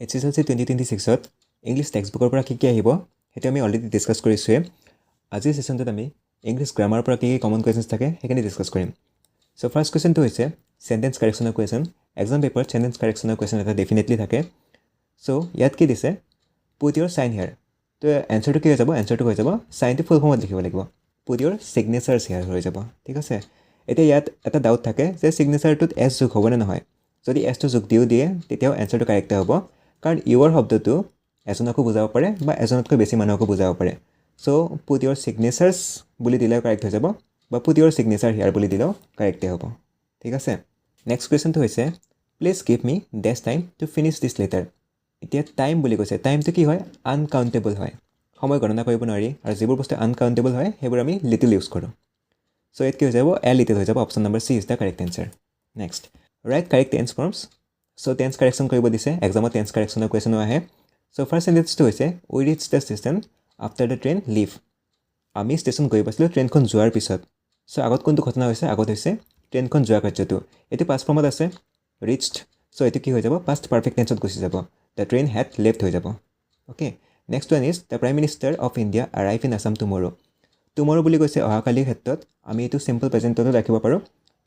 HSLC 2026ত English text বুকৰ পৰা কি কি আহিব, সেইটো আমি অলৰেডি ডিছকাছ কৰিছোঁৱে। আজিৰ ছেশ্যনটোত আমি ইংলিছ গ্ৰামাৰৰ পৰা কি কি কমন কুৱেশ্যনছ থাকে, সেইখিনি ডিছকাছ কৰিম। চ' ফাৰ্ষ্ট কুৱেশ্যনটো হৈছে চেণ্টেন্স কাৰেকশ্যনৰ কুৱেশ্যন। এক্সাম পেপাৰত চেণ্টেন্স কাৰেকশ্যনৰ কুৱেশ্যন এটা ডেফিনেটলি থাকে। চ' ইয়াত কি দিছে? "Put your sign here." তো এনচাৰটো কি হৈ যাব? এনচাৰটো হৈ যাব, চাইনটো ফুল ফৰ্মত লিখিব লাগিব, "Put your signatures here" হৈ যাব, ঠিক আছে। এতিয়া ইয়াত এটা ডাউট থাকে যে ছিগনেচাৰটোত এছ যোগ হ'বনে নহয়। যদি এছটো যোগ দিও দিয়ে, তেতিয়াও এনচাৰটো কাৰেক্ট হ'ব, কাৰণ ইউৰ শব্দটো এজনকো বুজাব পাৰে বা এজনতকৈ বেছি মানুহকো বুজাব পাৰে। চ' "Put your signatures" বুলি দিলেও কাৰেক্ট হৈ যাব বা "Put your signature here" বুলি দিলেও কাৰেক্টেই হ'ব, ঠিক আছে। নেক্সট কুৱেশ্যনটো হৈছে, "Please give me dash time to finish this letter." এতিয়া টাইম বুলি কৈছে। টাইমটো কি হয়? আনকাউণ্টেবল হয়, সময় গণনা কৰিব নোৱাৰি আৰু যিবোৰ বস্তু আনকাউণ্টেবল হয়, সেইবোৰ আমি লিটিল ইউজ কৰোঁ। চ' ইয়াত কি হৈ যাব? এ লিটিল হৈ যাব। Option number C is the correct answer. Next, write correct tense forms. So tense correction কৰিব দিছে। এক্সামত টেন্স কাৰেকশ্যনৰ কুৱেশ্যনো আহে। চ' ফাৰ্ষ্ট চেণ্টেন্সটো হৈছে, "We reach the station after the train leave." আমি ষ্টেচন গৈ পাইছিলোঁ ট্ৰেইনখন যোৱাৰ পিছত। চ' আগত কোনটো ঘটনা হৈছে? আগত হৈছে ট্ৰেইনখন যোৱা কাৰ্যটো। এইটো পাষ্ট ফৰ্মত আছে, ৰিচড। চ' এইটো কি হৈ যাব? পাষ্ট পাৰফেক্ট টেন্সত গুচি যাব। "The train had left" হৈ যাব। Okay, next one is, "The Prime Minister of India arrive in Assam tomorrow." Tomorrow বুলি কৈছে। অহাকালিৰ ক্ষেত্ৰত আমি এইটো চিম্পল প্ৰেজেণ্টতো ৰাখিব পাৰোঁ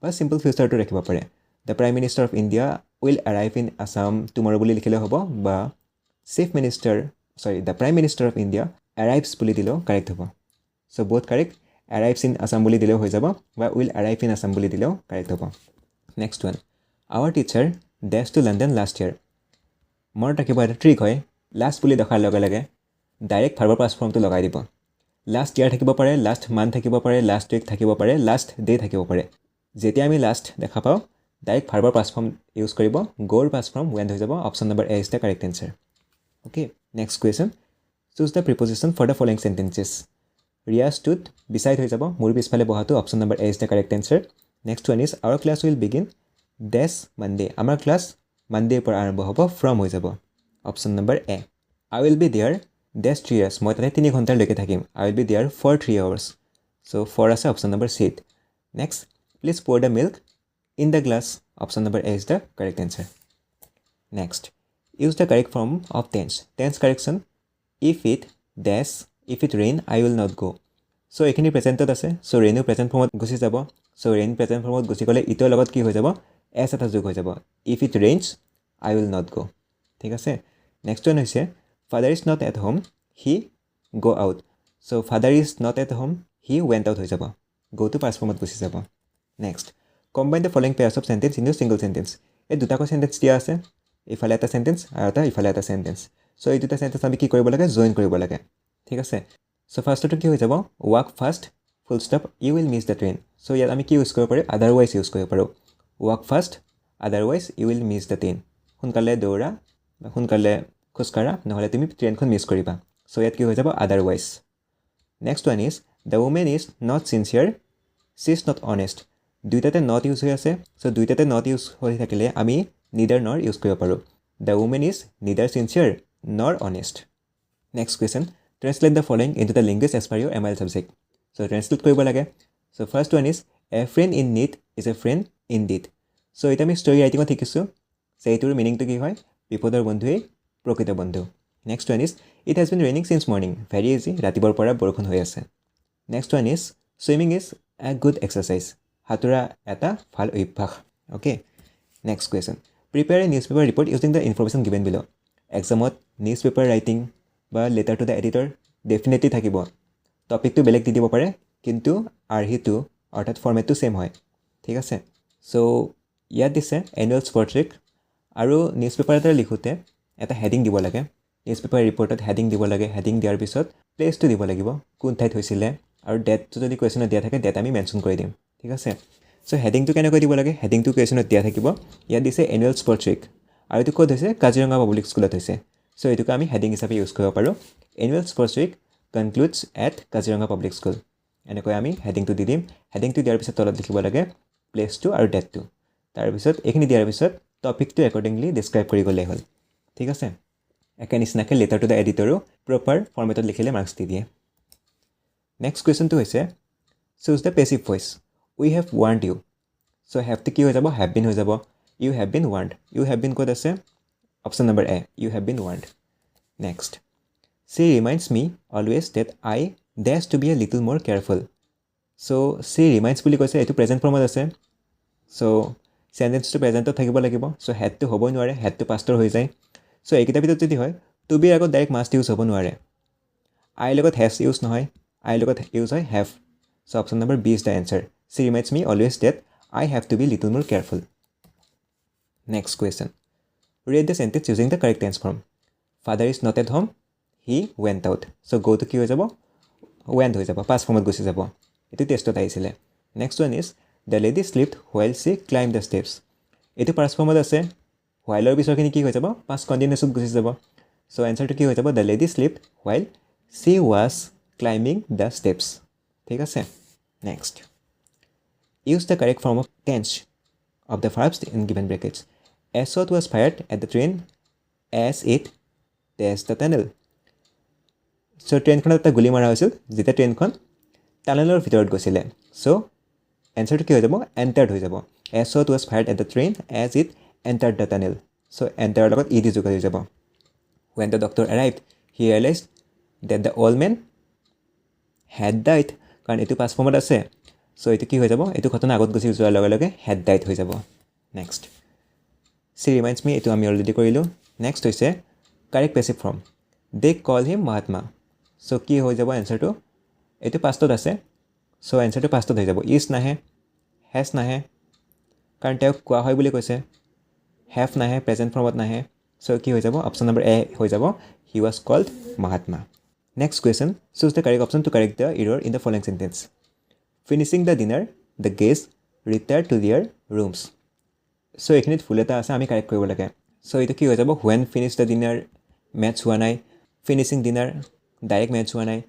বা চিম্পল ফিউচাৰটো ৰাখিব পাৰে। "The Prime Minister of India will arrive in Assam tomorrow" বুলি লিখিলেও হ'ব বা Chief Minister, sorry, "The Prime Minister of India arrives" বুলি দিলেও কাৰেক্ট হ'ব। So both correct. "Arrives in Assam" বুলি দিলেও হৈ যাব বা "will arrive in Assam" বুলি দিলেও কাৰেক্ট হ'ব। Next one, "Our teacher dash to London last year." মনত ৰাখিব, এটা ট্ৰিক হয়, লাষ্ট বুলি দেখাৰ লগে লগে ডাইৰেক্ট ভাৰ্বৰ পাষ্ট ফৰ্মটো লগাই দিব। লাষ্ট ইয়াৰ থাকিব পাৰে, লাষ্ট মান্থ থাকিব পাৰে, লাষ্ট উইক থাকিব পাৰে, লাষ্ট ডে থাকিব পাৰে। যেতিয়া আমি লাষ্ট দেখা পাওঁ, ডাইৰেক্ট ভাৰ্বৰ পাষ্ট ফৰ্ম ইউজ কৰিব। গ'ৰ পাষ্ট ফৰ্ম ৱেণ্ট হৈ যাব। Option number A is the correct answer. Okay, next question, choose the preposition for the following sentences. "Riya stood beside" হৈ যাব, মোৰ পিছফালে বহাটো। Option number A is the correct answer. Next one is, "Our class will begin dash Monday." আমাৰ class মানডেৰ পৰা আৰম্ভ হ'ব, from হৈ যাব, option number A. "I will be there dash 3 hours." মই তাতে 3 ঘণ্টালৈকে থাকিম। I will be there for 3 hours. So for আছে অপশ্যন নম্বৰ চিত। Next, "Please pour the milk in the glass." Option number A is the correct answer. Next, use the correct form of tense. Tense correction, "If it dash, if it rain, I will not go." So এইখিনি প্ৰেজেণ্টত আছে, চ' ৰেইনো present ফৰ্মত গুচি যাব। চ' rain present ফৰ্মত গুচি গ'লে ইটোৰ লগত কি হৈ যাব? এছ এটা যোগ হৈ যাব। "If it rains, I will not go." ঠিক আছে। নেক্সট ওৱান হৈছে, "Father is not at home, he go out." So "Father is not at home, he went out" হৈ যাব। গ'টো পাষ্ট ফৰ্মত গুচি যাব। Next, combine the following pairs of sentence in single sentence. এই দুটাকৈ চেণ্টেন্স দিয়া আছে, ইফালে এটা চেণ্টেন্স আৰু এটা ইফালে এটা চেণ্টেন্স। চ' এই দুটা চেণ্টেন্স আমি কি কৰিব লাগে? জইন কৰিব লাগে, ঠিক আছে। চ' ফাৰ্ষ্টটো কি হৈ যাব? "Walk fast full stop, you will miss the train." So ইয়াত আমি কি ইউজ কৰিব পাৰোঁ? আদাৰৱাইজ ইউজ কৰিব পাৰোঁ। "Walk fast, otherwise you will miss the train." সোনকালে দৌৰা বা সোনকালে খোজকাঢ়া, নহ'লে তুমি ট্ৰেইনখন মিছ কৰিবা। চ' ইয়াত কি হৈ যাব? Otherwise. Next one is, "The woman is not sincere, she is not honest." দুইটাতে not use হৈ আছে। চ' দুইটাতে not use হৈ থাকিলে আমি নিডাৰ নৰ ইউজ কৰিব পাৰোঁ। "The woman is neither sincere nor honest." Next question, translate the following into the language as per your MIL subject. So translate কৰিব লাগে। So first one is, "A friend in need is a friend indeed." So এইটো আমি story ৰাইটিঙত শিকিছোঁ যে এইটোৰ মিনিংটো কি হয়? বিপদৰ বন্ধুৱেই প্ৰকৃত বন্ধু। Next one is, "It has been raining since morning." Very easy, ৰাতিপুৱাৰ পৰা বৰষুণ হৈ আছে। Next one is, "Swimming is a good exercise." সাঁতোৰা এটা ভাল অভ্যাস। Okay, next question, prepare a newspaper report using the information given below. এক্সামত news paper writing বা letter to the editor definitely থাকিব। টপিকটো বেলেগ দি দিব পাৰে, কিন্তু আৰ্হিটো অৰ্থাৎ ফৰ্মেটটো ছেইম হয়, ঠিক আছে। চ' ইয়াত দিছে এনুৱেল স্পৰ্টছ উইক আৰু নিউজ পেপাৰ এটা লিখোঁতে এটা হেডিং দিব লাগে। নিউজ পেপাৰ ৰিপৰ্টত হেডিং দিব লাগে। হেডিং দিয়াৰ পিছত প্লেচটো দিব লাগিব, কোন ঠাইত হৈছিলে আৰু ডেটটো যদি কুৱেশ্যনত দিয়া থাকে, ডেট আমি মেনশ্যন কৰি দিম, ঠিক আছে। চ' হেডিংটো কেনেকৈ দিব লাগে? হেডিংটো কুৱেশ্যনত দিয়া থাকিব। ইয়াত দিছে এনুৱেল স্পৰ্টছ উইক আৰু এইটো ক'ত হৈছে? কাজিৰঙা পাব্লিক স্কুলত হৈছে। চ' এইটোকে আমি হেডিং হিচাপে ইউজ কৰিব পাৰোঁ। "Annual Sports Week concludes at Kaziranga Public School." এনেকৈ আমি হেডিংটো দি দিম। হেডিংটো দিয়াৰ পিছত তলত লিখিব লাগে প্লেচটো আৰু ডেটটো। তাৰপিছত এইখিনি দিয়াৰ পিছত টপিকটো একৰ্ডিংলি ডিছক্ৰাইব কৰি গ'লেই হ'ল, ঠিক আছে। একে নিচিনাকৈ লেটাৰ টু the এডিটৰো proper ফৰ্মেটত লিখিলে মাৰ্কছ দি দিয়ে। নেক্সট কুৱেশ্যনটো হৈছে, choose the passive voice. "We have warned you." So হেভটো কি হৈ যাব? Have been হৈ যাব। "You have been warned." "You have been" ক'ত আছে? Option number A, "You have been warned." Next, "She reminds me always that I dash to be a little more careful." So "she reminds" বুলি কৈছে, এইটো present ফৰ্মত আছে। চ' চেণ্টেন্সটো প্ৰেজেণ্টত থাকিব লাগিব। চ' হেডটো হ'বই নোৱাৰে, হেডটো পাষ্টৰ হৈ যায়। চ' এইকেইটাৰ ভিতৰত যদি হয়, টু বিৰ আগত ডাইৰেক্ট মাষ্ট ইউজ হ'ব নোৱাৰে। আইৰ লগত হেজ ইউজ নহয়, আইৰ লগত ইউজ হয় have. So option number B is the answer. "She reminds me always that I have to be little more careful." Next question, read the sentence using the correct tense form. "Father is not at home. He went out." So গ'টো কি হৈ যাব? Went হৈ যাব, past ফৰ্মত গুচি যাব। এইটো টেষ্টত আহিছিলে। Next one is "The lady slipped while she climbed the steps." এইটো পাষ্ট ফৰ্মত আছে। হোৱাইলৰ পিছৰখিনি কি হৈ যাব? পাষ্ট কণ্টিনিউছত গুচি যাব। চ' এনচাৰটো কি হৈ যাব? "The lady slipped while she was climbing the steps." ঠিক আছে। Next, use the correct form of tense of the verbs in given brackets. "A shot was fired at the train as it dash the tunnel." So ট্ৰেইনখনত এটা গুলি মৰা হৈছিল যেতিয়া ট্ৰেইনখন টানেলৰ ভিতৰত গৈছিলে। চ' এনচাৰটো কি হৈ যাব? এণ্টাৰ্ড হৈ যাব। "A shot was fired at the train as it entered the tunnel." So এণ্টাৰৰ লগত ই ডি যোগ হৈ যাব। "When the doctor arrived, he realised that the old man had died." কাৰণ এইটো পাষ্ট ফৰ্মত আছে। চ' এইটো কি হৈ যাব? এইটো ঘটনা আগত গুচি যোৱাৰ লগে লগে হেড ডাইড হৈ যাব। নেক্সট, "She reminds me", এইটো আমি অলৰেডি কৰিলোঁ। নেক্সট হৈছে correct passive form. "They call him Mahatma." So কি হৈ যাব এনচাৰটো? এইটো পাষ্টত আছে। চ' এনচাৰটো পাষ্টত হৈ যাব। Is নাহে, হেজ নাহে, কাৰণ তেওঁক কোৱা হয় বুলি কৈছে। Have নাহে, প্ৰেজেণ্ট ফৰ্মত নাহে। চ' কি হৈ যাব? অপশ্যন নম্বৰ এ হৈ যাব, "He was called Mahatma." Next question, choose the correct option to correct the error in the following sentence. "Finishing the dinner, the guests retired to their rooms." So এইখিনিত ভুল এটা আছে, আমি কাৰেক্ট কৰিব লাগে। চ' এইটো কি হৈ যাব? "When finish the dinner" match হোৱা নাই, ফিনিচিং ডিনাৰ ডাইৰেক্ট মেটচ হোৱা নাই,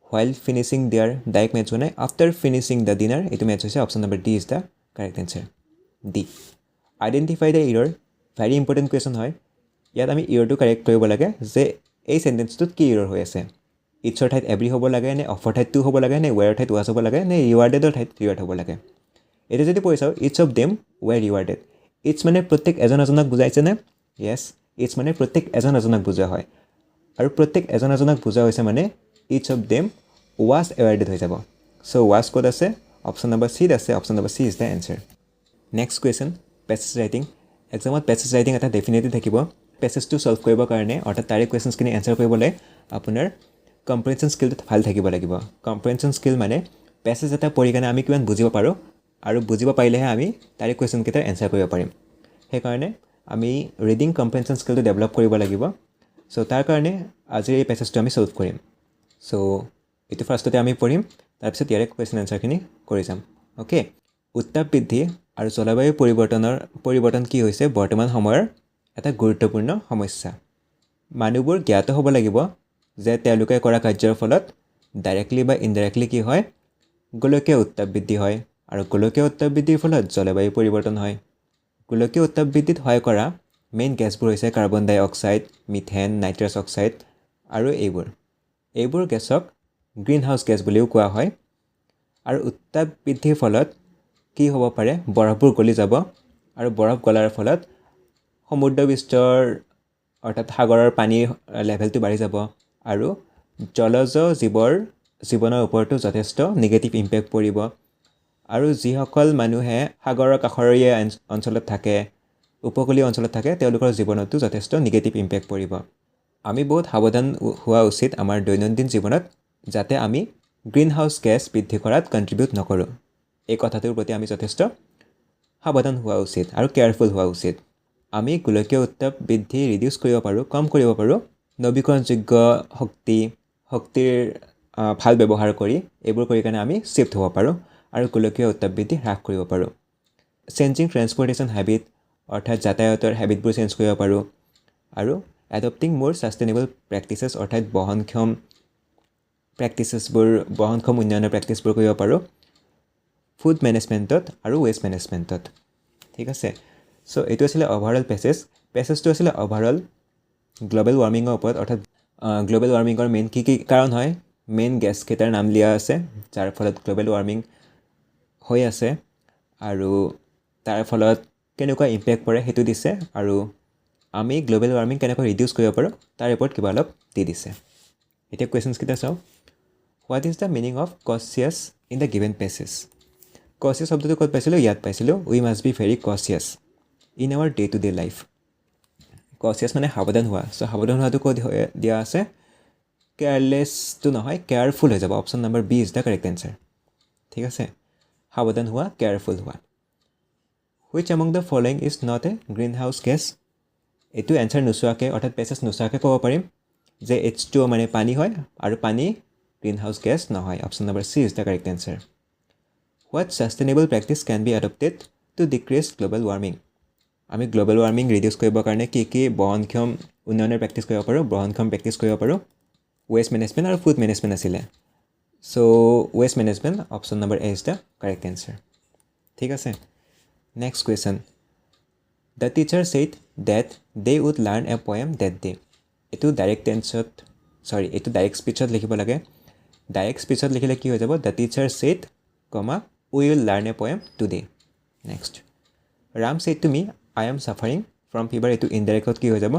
while finishing there direct match হোৱা নাই, আফটাৰ ফিনিচিং the dinner এইটো মেটচ হৈছে। Option number D is the correct answer, D. Identify the error, very important question হয়। ইয়াত আমি ইৰৰটো কাৰেক্ট কৰিব লাগে যে এই চেণ্টেন্সটোত কি ইৰৰ হৈ আছে। ইটছৰ ঠাইত এভৰি হ'ব লাগে নে, অফৰ ঠাইত টু হ'ব লাগে নে, ৱেৰৰ ঠাইত ৱাছ হ'ব লাগে নে, ৰিৱাৰ্ডেডৰ ঠাইত ৰিৱাৰ্ড হ'ব লাগে? এতিয়া যদি পঢ়ি চাওঁ, "Each of them were rewarded." Each মানে প্ৰত্যেক এজন এজনক বুজাইছেনে? য়েছ, ইচ মানে প্ৰত্যেক এজন এজনক বুজোৱা হয়। আৰু প্ৰত্যেক এজন এজনক বুজোৱা হৈছে মানে "each of them was awarded" হৈ যাব। চ' ৱাছ ক'ত আছে? অপশ্যন নম্বৰ চিত আছে। Option number C is the answer. Next question, passage writing. এক্সামত passage writing এটা ডেফিনেটলি থাকিব। পেছেজটো ছল্ভ কৰিবৰ কাৰণে, অৰ্থাৎ তাৰে কুৱেশ্যনছখিনি এনচাৰ কৰিবলৈ আপোনাৰ কম্প্ৰিহেনশ্যন স্কিলটো ভাল থাকিব লাগিব। কম্প্ৰিহেনশ্যন স্কিল মানে পেছেজ এটা পঢ়ি কেনে আমি কিমান বুজিব পাৰোঁ আৰু বুজিব পাৰিলেহে আমি তাৰে কুৱেশ্যনকেইটাৰ এনচাৰ কৰিব পাৰিম। সেইকাৰণে আমি ৰিডিং কম্প্ৰিহেনশ্যন স্কিলটো ডেভেলপ কৰিব লাগিব। চ' তাৰ কাৰণে আজিৰ এই পেছেজটো আমি ছল্ভ কৰিম। চ' এইটো ফাৰ্ষ্টতে আমি পঢ়িম, তাৰপিছত ইয়াৰে কুৱেশ্যন এনচাৰখিনি কৰি যাম। অ'কে। উত্তাপ বৃদ্ধি আৰু জলবায়ু পৰিৱৰ্তন কি হৈছে বৰ্তমান সময়ৰ এটা গুৰুত্বপূৰ্ণ সমস্যা। মানুহবোৰ জ্ঞাত হ'ব লাগিব যে তেওঁলোকে কৰা কাৰ্যৰ ফলত ডাইৰেক্টলি বা ইনডাইৰেক্টলি কি হয়, গোলকীয় উত্তাপ বৃদ্ধি হয় আৰু গোলকীয় উত্তাপ বৃদ্ধিৰ ফলত জলবায়ু পৰিৱৰ্তন হয়। গোলকীয় উত্তাপ বৃদ্ধিত সহায় কৰা মেইন গেছবোৰ হৈছে carbon dioxide, methane, nitrous oxide আৰু এইবোৰ। এইবোৰ গেছক গ্ৰীণ হাউচ গেছ বুলিও কোৱা হয়। আৰু উত্তাপ বৃদ্ধিৰ ফলত কি হ'ব পাৰে? বৰফবোৰ গলি যাব আৰু বৰফ গলাৰ ফলত সমুদ্ৰপৃষ্ঠৰ, অৰ্থাৎ সাগৰৰ পানীৰ লেভেলটো বাঢ়ি যাব আৰু জলজ জীৱৰ জীৱনৰ ওপৰতো যথেষ্ট নিগেটিভ ইম্পেক্ট পৰিব। আৰু যিসকল মানুহে সাগৰৰ কাষৰীয়া অঞ্চলত থাকে, উপকূলীয় অঞ্চলত থাকে, তেওঁলোকৰ জীৱনতো যথেষ্ট নিগেটিভ ইম্পেক্ট পৰিব। আমি বহুত সাৱধান হোৱা উচিত আমাৰ দৈনন্দিন জীৱনত, যাতে আমি গ্ৰীণ হাউচ গেছ বৃদ্ধি কৰাত কণ্ট্ৰিবিউট নকৰোঁ। এই কথাটোৰ প্ৰতি আমি যথেষ্ট সাৱধান হোৱা উচিত আৰু কেয়াৰফুল হোৱা উচিত। আমি গোলকীয় উত্তাপ বৃদ্ধি ৰিডিউচ কৰিব পাৰোঁ, কম কৰিব পাৰোঁ, নৱীকৰণযোগ্য শক্তিৰ ভাল ব্যৱহাৰ কৰি। এইবোৰ কৰি কেনে আমি শ্বিফ্ট হ'ব পাৰোঁ আৰু গোলকীয় উত্তাপ বৃদ্ধি হ্ৰাস কৰিব পাৰোঁ। চেঞ্জিং ট্ৰেন্সপৰ্টেশ্যন হেবিট, অৰ্থাৎ যাতায়াতৰ হেবিটবোৰ চেঞ্জ কৰিব পাৰোঁ আৰু এডপ্টিং মোৰ ছাষ্টেইনেবল প্ৰেক্টিচেছ, অৰ্থাৎ বহনক্ষম প্ৰেক্টিচেছবোৰ, বহনক্ষম উন্নয়নৰ প্ৰেক্টিচবোৰ কৰিব পাৰোঁ ফুড মেনেজমেণ্টত আৰু ৱেষ্ট মেনেজমেণ্টত। ঠিক আছে। চ' এইটো আছিলে অভাৰঅল পেছেজ। পেছেজটো আছিলে অভাৰঅল গ্ল'বেল ৱাৰ্মিঙৰ ওপৰত, অৰ্থাৎ গ্ল'বেল ৱাৰ্মিঙৰ মেইন কি কি কাৰণ হয়, মেইন গেছকেইটাৰ নাম দিয়া আছে যাৰ ফলত গ্ল'বেল ৱাৰ্মিং হৈ আছে আৰু তাৰ ফলত কেনেকুৱা ইম্পেক্ট পৰে সেইটো দিছে আৰু আমি গ্ল'বেল ৱাৰ্মিং কেনেকৈ ৰিডিউচ কৰিব পাৰোঁ, তাৰ ওপৰত কিবা অলপ দি দিছে। এতিয়া কুৱেশ্যনছকেইটা চাওঁ। What is the meaning of cautious in the given passage? Cautious শব্দটো ক'ত পাইছিলোঁ? ইয়াত পাইছিলোঁ। We must be very cautious in our day to day life. Cautious মানে সাৱধান হোৱা। চ' সাৱধান হোৱাটো ক'ত দিয়া আছে? কেয়াৰলেছটো নহয়, কেয়াৰফুল হৈ যাব। Option number B is the correct answer. ঠিক আছে, সাৱধান হোৱা, কেয়াৰফুল হোৱা। Which among the following is not a green house gas? এইটো এনচাৰ নোচোৱাকৈ, অৰ্থাৎ পেছেজ নোচোৱাকৈ ক'ব পাৰিম যে এইচ টু মানে পানী হয় আৰু পানী গ্ৰীণ হাউচ গেছ নহয়। Option number C is the correct answer. What sustainable practice can be adopted to decrease global warming? আমি গ্ল'বেল ৱাৰ্মিং ৰিডিউচ কৰিবৰ কাৰণে কি কি বহনক্ষম উন্নয়নৰ প্ৰেক্টিছ কৰিব পাৰোঁ, বহনক্ষম প্ৰেক্টিছ কৰিব পাৰোঁ? ৱেষ্ট মেনেজমেণ্ট আৰু ফুড মেনেজমেণ্ট আছিলে। So waste management, option number A is the correct answer. ঠিক আছে। Next question. The teacher said that they would learn a poem that day. এইটো ডাইৰেক্ট টেন্সত, চৰি, এইটো ডাইৰেক্ট স্পীচত লিখিব লাগে। ডাইৰেক্ট স্পীচত লিখিলে কি হৈ যাব? The teacher said comma we will learn a poem today. Next, Ram said to me, "I am suffering from fever." এইটো ইনডাইৰেক্টত কি হৈ যাব?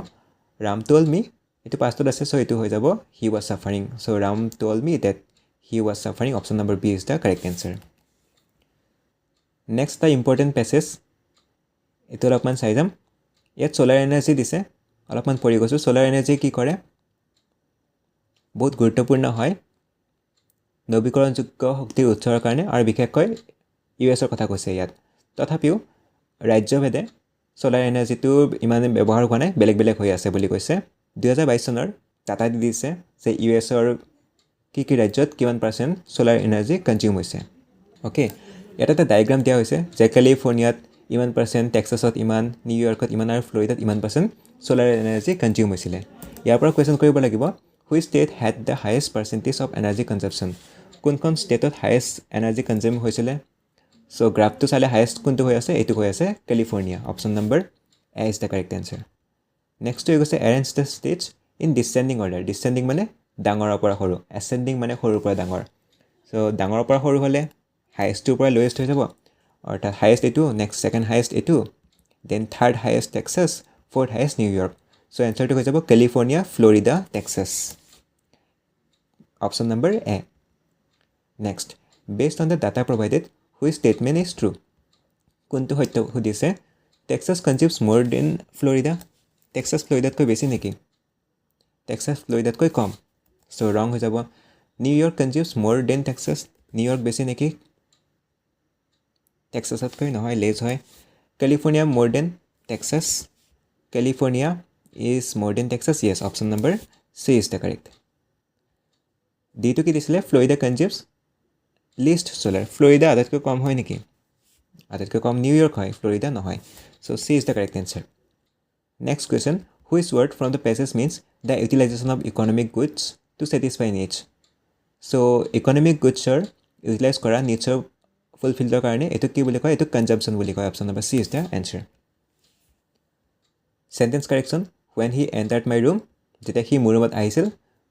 Ram told me, এইটো পাষ্টত আছে, চ' এইটো হৈ যাব he was suffering. So Ram told me that he was suffering. Option number B is the correct answer. Next, এটা ইম্পৰ্টেণ্ট পেছেজ, এইটো অলপমান চাই যাম। ইয়াত চ'লাৰ এনাৰ্জি দিছে, অলপমান পঢ়ি গৈছোঁ। চ'লাৰ এনাৰ্জি কি কৰে? বহুত গুৰুত্বপূৰ্ণ হয় নৱীকৰণযোগ্য শক্তিৰ উৎসৰ কাৰণে আৰু বিশেষকৈ ইউ এছৰ কথা কৈছে ইয়াত। তথাপিও ৰাজ্যভেদে চ'লাৰ এনাৰ্জিটো ইমান ব্যৱহাৰ হোৱা নাই, বেলেগ বেলেগ হৈ আছে বুলি কৈছে। 2022 চনৰ ডাটা দি দিছে যে ইউ এছৰ কি কি ৰাজ্যত কিমান পাৰ্চেণ্ট চ'লাৰ এনাৰ্জি কনজিউম হৈছে। অ'কে, ইয়াত এটা ডায়েগ্ৰাম দিয়া হৈছে যে কেলিফৰ্ণিয়াত ইমান পাৰ্চেণ্ট, টেক্সাছত ইমান, নিউয়ৰ্কত ইমান আৰু ফ্লৰিডাত ইমান পাৰ্চেণ্ট চ'লাৰ এনাৰ্জি কনজিউম হৈছিলে। ইয়াৰ পৰা কুৱেশ্যন কৰিব লাগিব, which state had the highest percentage of energy consumption? কোনখন ষ্টেটত হায়েষ্ট এনাৰ্জি কনজিউম হৈছিলে? চ' গ্ৰাফটো চালে হায়েষ্ট কোনটো হৈ আছে? এইটো হৈ আছে California. Option number A is the correct answer. নেক্সটটো হৈ গৈছে, arrange the states in descending order. Descending মানে ডাঙৰৰ পৰা সৰু, এচেণ্ডিং মানে সৰুৰ পৰা ডাঙৰ। চ' ডাঙৰৰ পৰা সৰু হ'লে হায়েষ্টটোৰ পৰা লৱেষ্ট হৈ যাব। অৰ্থাৎ হায়েষ্ট এইটো, নেক্সট ছেকেণ্ড হায়েষ্ট এইটো, then third highest Texas, fourth highest New York. So এনচাৰটো হৈ যাব California, Florida, Texas, option number A. Next, based on the data provided, which statement is true? কোনটো সত্য সুধিছে। Texas consumes more than Florida. Texas ফ্লৰিডাতকৈ বেছি নেকি? Texas ফ্লৰিডাতকৈ কম, চ' ৰং হৈ যাব। New York consumes more than Texas. New York বেছি নেকি টেক্সাছতকৈ? নহয়, লেছ হয়। California more than Texas. California is more than Texas. Yes, option number C is the correct. ডিটো কি দিছিলে? Florida consumes least solar. Florida আটাইতকৈ কম হয় নেকি? আটাইতকৈ কম নিউয়ৰ্ক হয়, ফ্লৰিডা নহয়। So C is the correct answer. Next question. Which word from the passage means the utilization of economic goods to satisfy needs? So economic গুডছৰ utilise কৰা নিডছৰ ফুলফিলৰ কাৰণে, এইটো কি বুলি কয়? এইটো কনজামশ্যন বুলি কয়। Option number C is the answer. Sentence correction. When he entered my room, যেতিয়া সি মোৰ ৰুমত আহিছিল,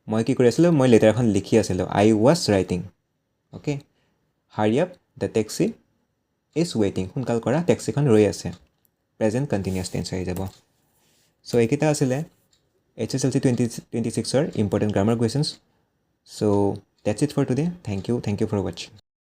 মই কি কৰি আছিলোঁ? মই লেটাৰ এখন লিখি আছিলোঁ। I was writing. Okay. Hurry up, the taxi is waiting. সোনকাল কৰা, টেক্সিখন ৰৈ আছে। প্ৰেজেণ্ট কণ্টিনিউৱাছ টেন্স আহি যাব। চ' এইকেইটা আছিলে HSLC 2026ৰ important grammar questions. So that's it for today. Thank you, thank you for watching.